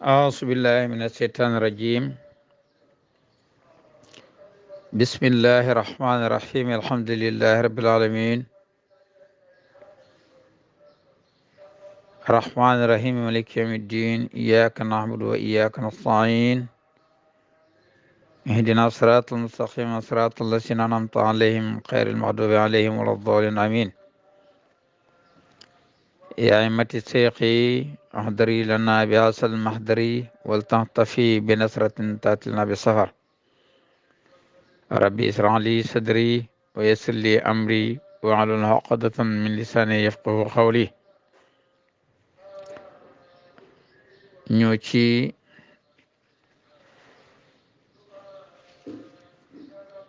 أعوذ بالله من الشيطان الرجيم. بسم الله الرحمن الرحيم. الحمد لله رب العالمين الرحمن الرحيم مالك يوم الدين. إياك نعبد وإياك نستعين. اهدنا الصراط المستقيم صراط الذين أنعمت عليهم غير المغضوب عليهم ولا الضالين آمين. يا أئمة الشيخ احضري لنا بهذا المحضر ولتعطفي بنصرة تأتي لنا بالسفر. ربي اشرح لي صدري ويسر لي أمري واحلل عقدة من لساني يفقه قولي. ñëw ci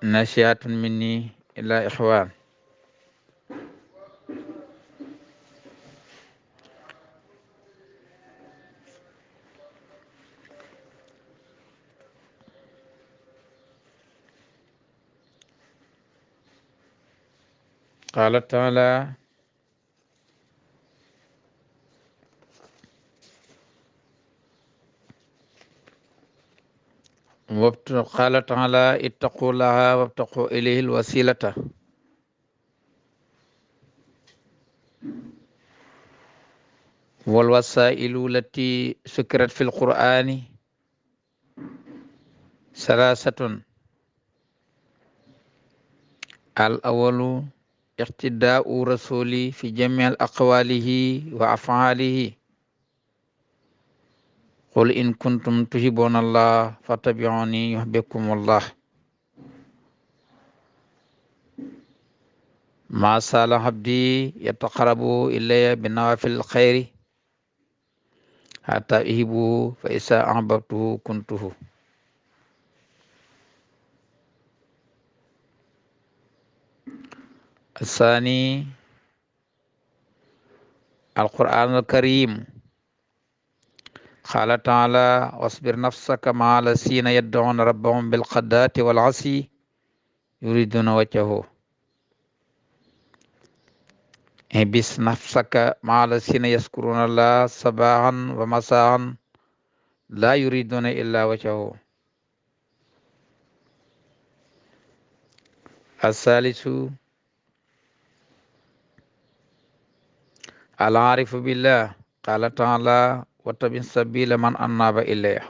nasihatun minni ila ixwaan. qala taala qala taala ittaqullaha wabtaqu ilayhi alwasilata walwasailu lati sukirat fi lqur'ani salasatun. al awalu iqtidaau rasuli fi jami al aqwalihi wa afalihi. qul in kuntum tuhibuna allah fattabi'uni yuhibbukum allah. ma sala abdi yataqarrabu ilayya binawafil khayri hatta uhibbuhu fa isa ahbabtuhu kuntuhu. الثاني القرآن الكريم. قال تعالى واصبر نفسك مع الذين يدعون ربهم بالغداة والعشي يريدون وجهه. احبس نفسك مع الذين يذكرون الله صباحا ومساء لا يريدون إلا وجهه. الثالث العارف بالله. قال تعالى واتبع سبيل من أناب إليه.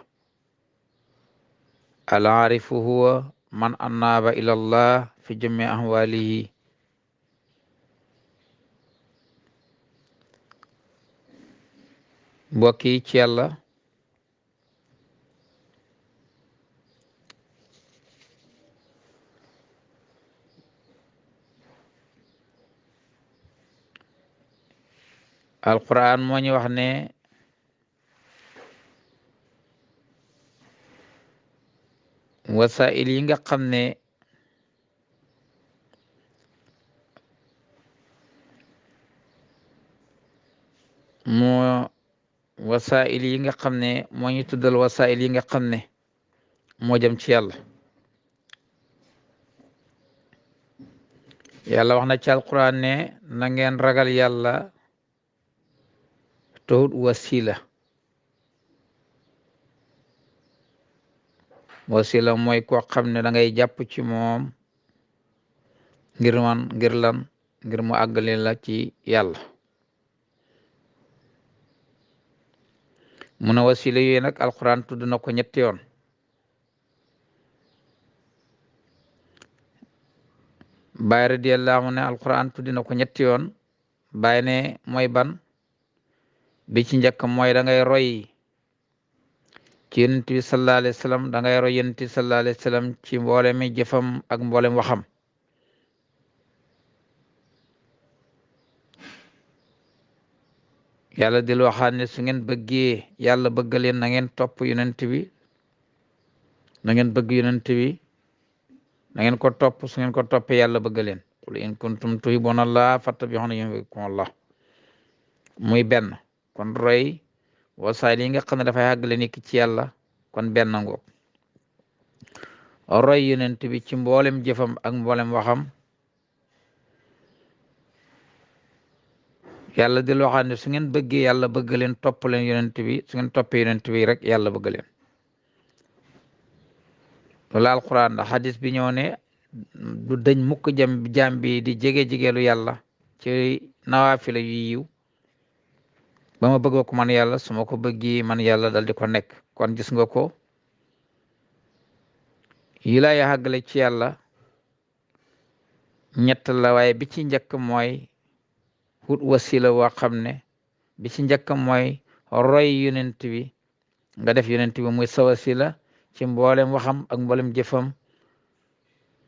العارف هو من أناب إلى الله في جميع أحواله. mbokk yi ci Yàlla, alquran moo ñu wax ne wasail yi nga xam ne moo ñu tuddal wasail yi nga xam ne moo jëm ci Yàlla. Yàlla wax na ci alquran ne na ngeen ragal Yàlla tawut wasila. wasila mooy koo xam ne da ngay jàpp ci moom ngir mu àggale la ci Yàlla. mu ne wasila yooyu nag alquran tudd na ko ñetti yoon. Baay radiyallahu anhu ne alquran tudd na ko ñetti yoon. Baay ne mooy ban bi ci njëkk mooy da ngay roy ci yonent bi sallallahu alayhi wa sallam. da ngay roy yonent bi sallallahu alayhi wa sallam ci mboolemi jëfam ak mboolem waxam. Yàlla dil waxaat ne su ngeen bëggee Yàlla bëgg leen na ngeen topp yonent bi, na ngeen bëgg yonent bi, na ngeen ko topp. su ngeen ko toppee Yàlla bëgg leen. qul in kuntum tuhibbuna allah fattabi'uni yuhibbukum allah. muy benn. kon roy wasaay li nga xam ne dafay àggale nit ki ci Yàlla kon benn ngoog. roy yonent bi ci mboolem jëfam ak mboolem waxam. yàlla di loo xam ne su ngeen bëggee yàlla bëgg leen topp leen yonent bi su ngeen toppee yonent bi rek yàlla bëgg leen loolu alquran ndax hadis bi ñëw ne du dañ mukk jaam bi di jege-jegelu yàlla ci nawaafila yu yiw ba ma bëggoo ko man yàlla su ma ko bëggi man yàlla dal di ko nekk kon gis nga ko yi lay xàggale ci yàlla ñett la waaye bi ci njëkk mooy wut wasila woo xam ne bi ci njëkk mooy roy yonent bi nga def yonent bi muy sa wasila ci mboolem waxam ak mboolem jëfam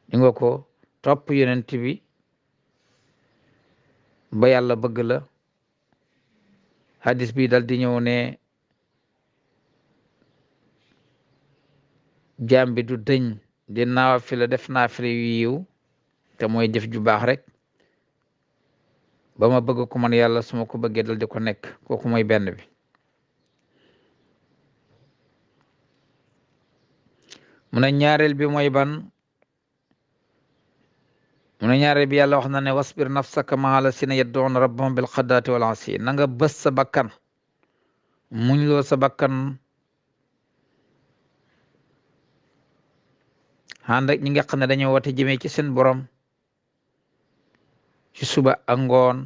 di nga ko topp yonent bi ba yàlla bëgg la hadis bi dal di ñëw ne jaam bi du dëñ di naafila def naafila yu yiw te mooy jëf ju baax rek ba ma bëgg ko man yàlla su ma ko bëggee dal di ko nekk kooku mooy benn bi mu ne ñaareel bi mooy ban mu ne ñaareel bi yàlla wax na ne wasbir nafsaka maa llaziina yad'uuna rabbahum bil ghadaati wal ashiyyi na nga bës sa bakkan muñ loo sa bakkan ànd ak ñi nga xam ne dañoo woote jëmee ci seen borom ci suba ak ngoon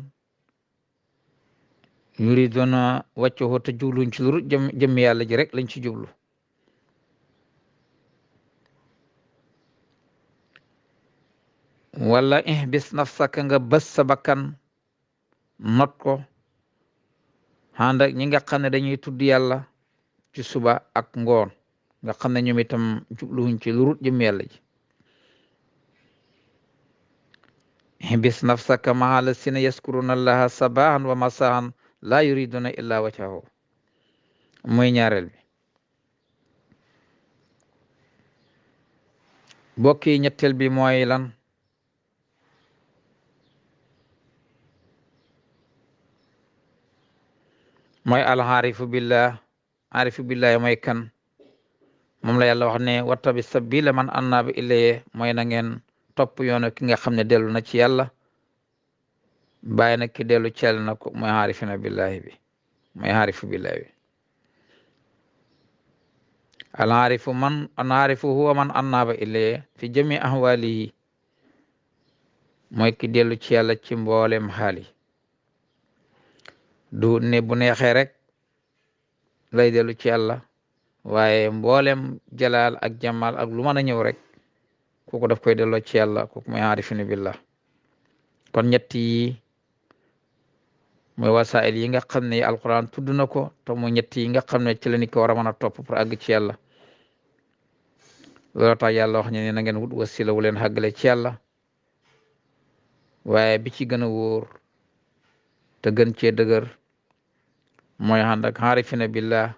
yuriduuna wajhahu te jubluñ ci lu jëm yàlla ji rek lañ ci jublu wala ihbis nafsaka nga bës sa bakkan not ko ànd ak ñi nga xam ne dañuy tudd yàlla ci suba ak ngoon nga xam ne ñoom itam jubluwuñ ci lu jëm yàlla ji ihbis nafsaka maa llaziina yazkuruna allaha sabahan wa masahan la yuriduna illa wajhahu mooy ñaareel bi bokk yi ñetteel bi mooy lan mooy alxaarifu billah arifu billahi mooy kan moom la yàlla wax ne wattabi sabila man annaaba ilayya mooy na ngeen topp yoonu ki nga xam ne dellu na ci yàlla bàyyi nag ki dellu ci yàlla na ko mooy xaarifina billahi bi mooy xaarifu billahi bi alxaarifu huwa man annaaba ilayya fi jami ahwalihi mooy ki dellu ci yàlla ci mboolem xaali du ne bu neexee rek lay dellu ci yàlla waaye mboolem jalaal ak jamal ak lu mën a ñëw rek kooku daf koy delloo ci yàlla kooku mooy aarifina billah kon ñett yi mooy wasaa'il yi nga xam ne alquran tudd na ko te mu ñett yi nga xam ne ci la nit ko war a mën a topp pour àgg ci yàlla loolu tax yàlla wax ne na ngeen wut wasila wu leen xàggale ci yàlla waaye bi ci gën a wóor te gën cee dëgër mooy ànd ak aarifina billah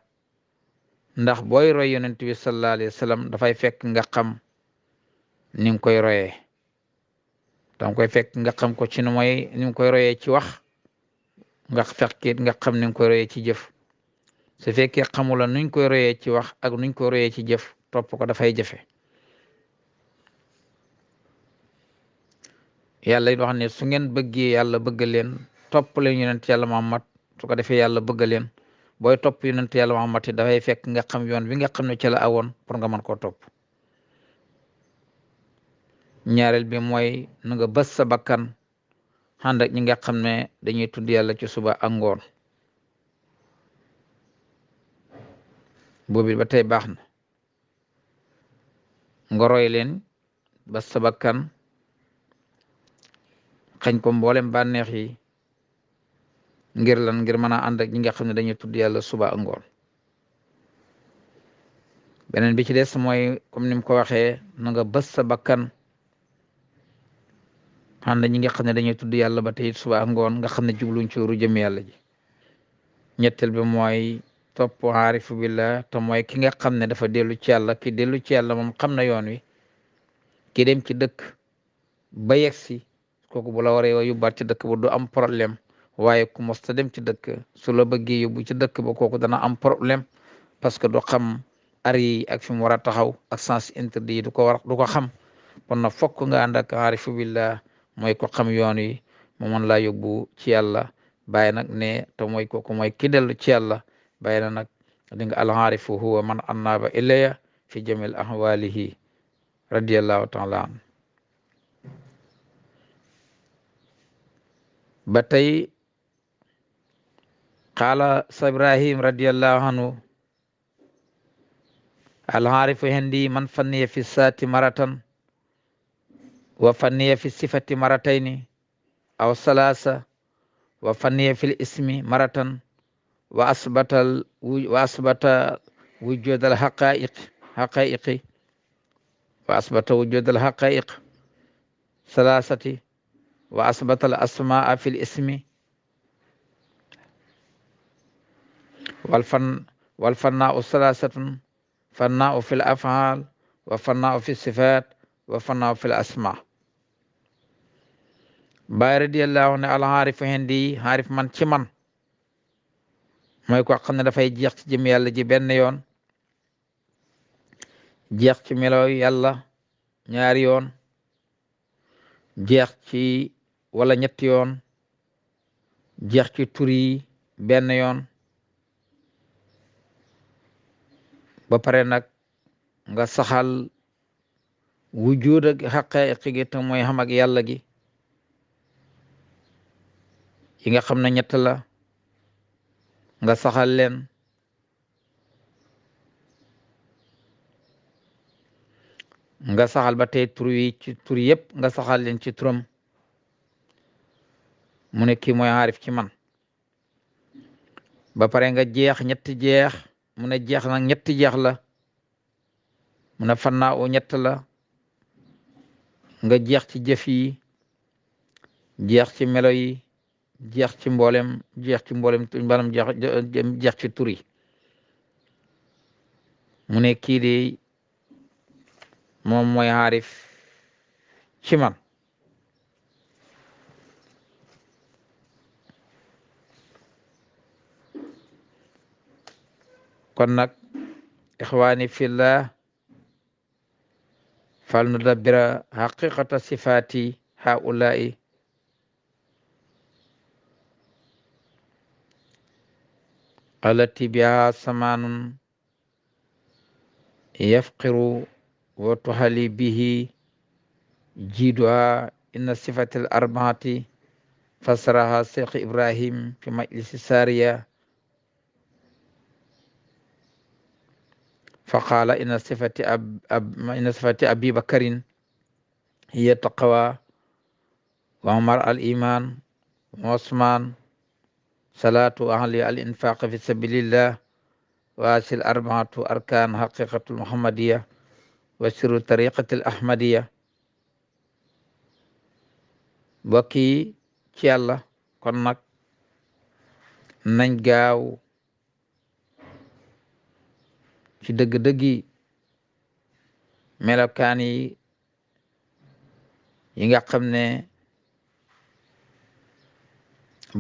ndax booy roy yonent bi sallallahu alayhi wa sallam dafay fekk nga xam ni nga koy royee danga koy fekk nga xam ko ci nu mooy ni nga koy royee ci wax nga fekkit nga xam ni nga koy royee ci jëf su fekkee xamula nuñ koy royee ci wax ak nuñ koy royee ci jëf topp ko dafay jafe yàlla it wax ne su ngeen bëggee yàlla bëgg leen topp leen yonent yàlla Muhammad su ko defee yàlla bëgg leen booy topp yonent yàlla Muhammad dafay fekk nga xam yoon bi nga xam ne ci la awoon pour nga mën koo topp ñaareel bi mooy nu nga bës sa bakkan ànd ak ñi nga xam ne dañuy tudd yàlla ci suba ak ngoon boobu ba tey baax na nga roy leen bës sa bakkan xañ ko mboolem bànneex yi ngir lan ngir mën a ànd ak ñi nga xam ne dañuy tudd yàlla suba ak ngoon beneen bi ci des mooy comme ni mu ko waxee na nga bës sa bakkan ànd ñi nga xam ne dañuy tudd yàlla ba tey suba ak ngoon nga xam ne jubluñ ci ru jëm yàlla ji ñetteel bi mooy topp aarifu billah te mooy ki nga xam ne dafa dellu ci yàlla ki dellu ci yàlla moom xam na yoon wi ki dem ci dëkk ba yegsi kooku bu la waree yóbbaat ci dëkk ba du am problème waaye ku mos ta dem ci dëkk su la bëggee yóbbu ci dëkk ba kooku dana am problème parce que du xam ar yi ak fi mu war a taxaw ak sens interdit yi du ko xam kon na fokk nga ànd ak aarifu billah mooy ko xam yoon wi mu mën laa yóbbu ci yàlla bàyyi nag ne te mooy kooku mooy ki dellu ci yàlla bàyyi na nag di nga alxaarifu huwa man annaba ilaya fi jamil ahwalihi radiallahu taala an ba tey qaala sa ibrahim radiallahu anhu alxaarifu hendi man fanniya fi saati maratan wa fanniya fi sifati maratayni aw salasa wa fanniya fi ismi maratan wa asbata wujud al haqaiqi wa asbata wujud al haqaiq salasati wa asbata al asmaa fi ismi wal fanna'u salasatun fanna'u fi al af'al wa fanna'u fi sifat wa fanna'u fi al asma Baay radiyallahu anhu al harif hendi harif man ci man mooy ko xam ne dafay jeex ci jëm yàlla ji benn yoon jeex ci melo yàlla ñaari yoon jeex ci wala ñetti yoon jeex ci tur yi benn yoon ba pare nag nga saxal wujud ak xaqaiq gi te mooy xam ak yàlla gi yi nga xam ne ñett la nga saxal leen nga saxal ba tey tur yi ci tur yëpp nga saxal leen ci turam mu ne kii mooy xaarif ci man ba pare nga jeex ñetti jeex mu ne jeex nag ñetti jeex la mu ne fannaa u ñett la nga jeex ci jëf yi jeex ci melo yi jeex ci mboolem jeex ci tur yi mu ne kii de moom mooy xaarif ci man kon nag ixwaani fillah fal nudabbira haqiqata sifati haula'i allati biha samanun yafqiru wa tuhali bihi jiduha inna sifati al arbaati fasaraha Cheikh Ibrahim fi majlisi sariya faqala inna sifati abi bakarin hiya taqwa wa umar al iman wa usman salatu ahli al infaq fi sabilillah wa asil arbaatu arkaan haqiqatul muhammadiya wa sirru tariqatil ahmadiya bokki ci yàlla kon nag nañ gaaw ci dëgg-dëggi melokaan yi nga xam ne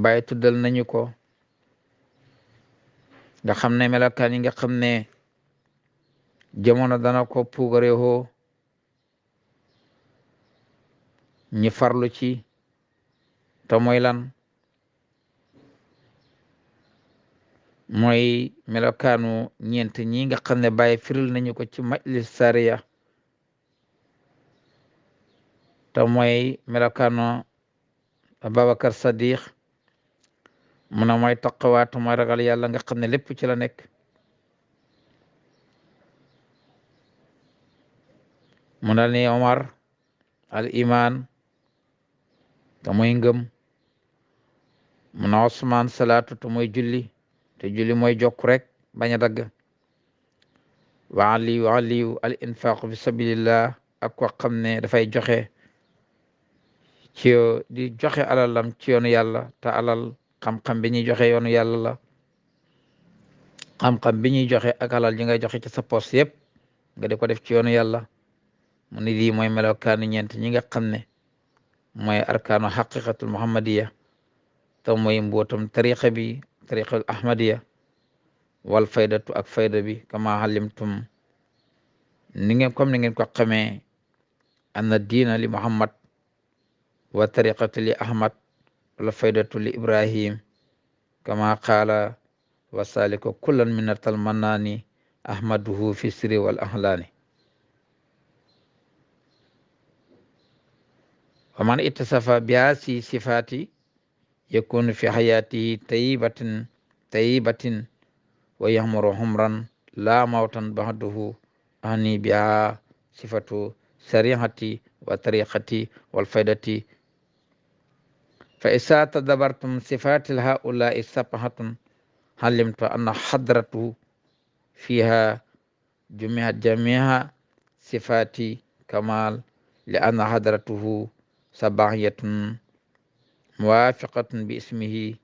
Baay tuddal nañu ko nga xam ne melokaan yi nga xam ne jamono dana ko puugarewoo ñi farlu ci te mooy lan mooy melokaanu ñeent ñi nga xam ne Baay firil nañu ko ci majlis sariya te mooy melokaanu Ababakar Sadiq mu ne mooy taqwa te mooy ragal yàlla nga xam ne lépp ci la nekk mu dal ni Omar al iman te mooy ngëm mu ne Osman salaatu te mooy julli te julli mooy jokk rek bañ a dagg wa aliyu al infaq fi sabilillah ak ko xam ne dafay joxe ci di joxe alalam ci yoonu yàlla te alal xam-xam bi ñuy joxe yoonu yàlla la xam-xam bi ñuy joxe ak alal ji ngay joxe ci sa poos yëpp nga di ko def ci yoonu yàlla mu ni lii mooy melokaanu ñeent ñi nga xam ne mooy arkaanu haqiqatul muhammadiya te mooy mbootam tariqa bi tariqatul ahmadiya wal faydatu ak fayda bi kama halimtum ni ngeen ko xamee anna diina li muhammad wa tariqatu li ahmad wala faydatu li ibrahim kama qaala wa salika kullan minatal mannani ahmaduhu fi sirri wal ahlani. wa man ittasafa bihaasi sifati yakunu fi hayatihi tayyibatin wa yahmuru humran la mawtan ba'dahu ani biha sifatu sarihati wa tariqati wal faydati. fa isa tadabartum sifatil haula'i sabahatun halimtu anna hadratu fiha jamiha sifati kamal li anna hadratuhu sabahiyatun muwafiqatun bi ismihi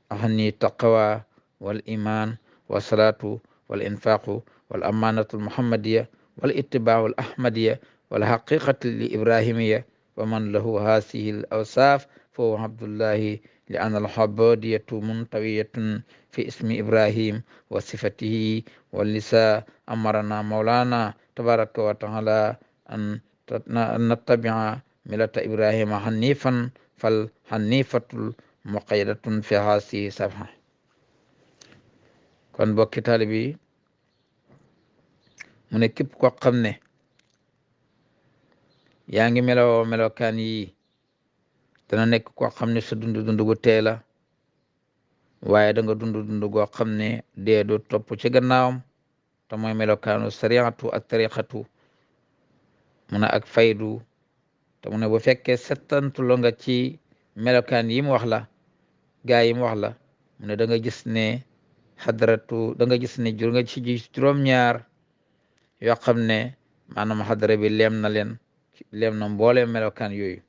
ahni taqwa wal iman wa salatu wal infaqu wal amanatu al muhammadiyya wal ittiba'u al ahmadiyya wal haqiqatu li ibrahimiyya wa man lahu hasihi al awsaf fa huwa abdullahi li anna al ubudiyatu muntawiyatun fi ismi ibrahim wa sifatihi wal lisa amarna maulana tabaraka wa ta'ala an nattabi'a millata ibrahima hanifan fal hanifatul muqayyadatun fi hasi sabha. kon bokki taalibi mu ne képp koo xam ne yaa ngi melokaan yi dana nekk koo xam ne sa dund gu teela waaye da nga dund goo xam ne dee du topp ci gannaawam te mooy melokaanu sariatu ak tariqatu mu ne ak faydu te mu ne bu fekkee settantulo nga ci melokaan yi mu wax la gaa yi mu wax la mu ne da nga gis ne xadaratu da nga gis ne jur nga ci juróom-ñaar yoo xam ne maanaam xadara bi leem na mboole melokaan yooyu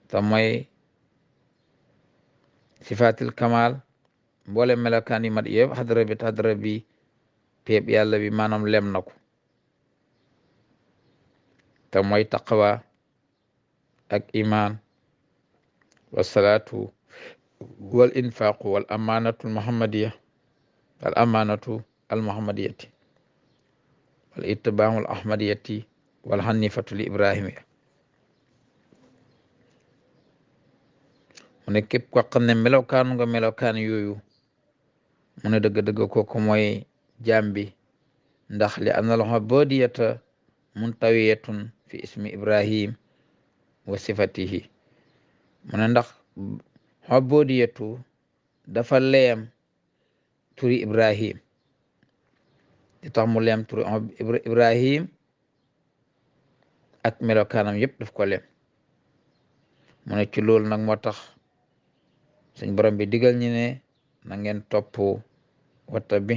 te mooy sifatil kamal mboole melokaan yi mat yëpp xadara bi péeb yàlla bi maanaam leem na ko te mooy taqwa ak iman wa salatu wal infaqu wal amanatu al muhammadiyati wal ittiba'u al ahmadiyati wal hanifatu li ibrahimiya. mu ne képp ko xam ne melokaan yooyu mu ne dëgg-dëgg kooku mooy jaam bi ndax li anna al ubudiyata muntawiyatun fi ismi ibrahim wa sifatihi. mu ne ndax ubudiyatu dafa leem turi ibrahim di tax mu leem turi ibrahim ak melokaanam yëpp daf ko leem. mu ne ci loolu nag moo tax suñ borom bi digal ñi ne na ngeen topp wata bi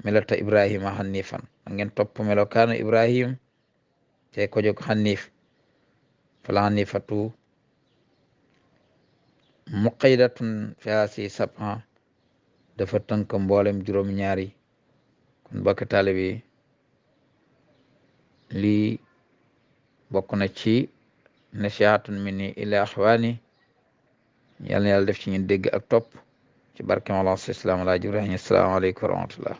melata ibrahima hanifan na ngeen topp melokaanu ibrahim te ko jóg hanif fala hanifatu muqaydatun fi hasi sab'a dafa tënk mboolem juróom-ñaari. kon bokk taalibe lii bokk na ci nasihatun minni ila axwaani yàlla na yàlla def ci ñun dégg ak topp ci barke Mawlana Seex Islaam Alaaji Ibrahima. assalaamu aleykum wa rahmatullah.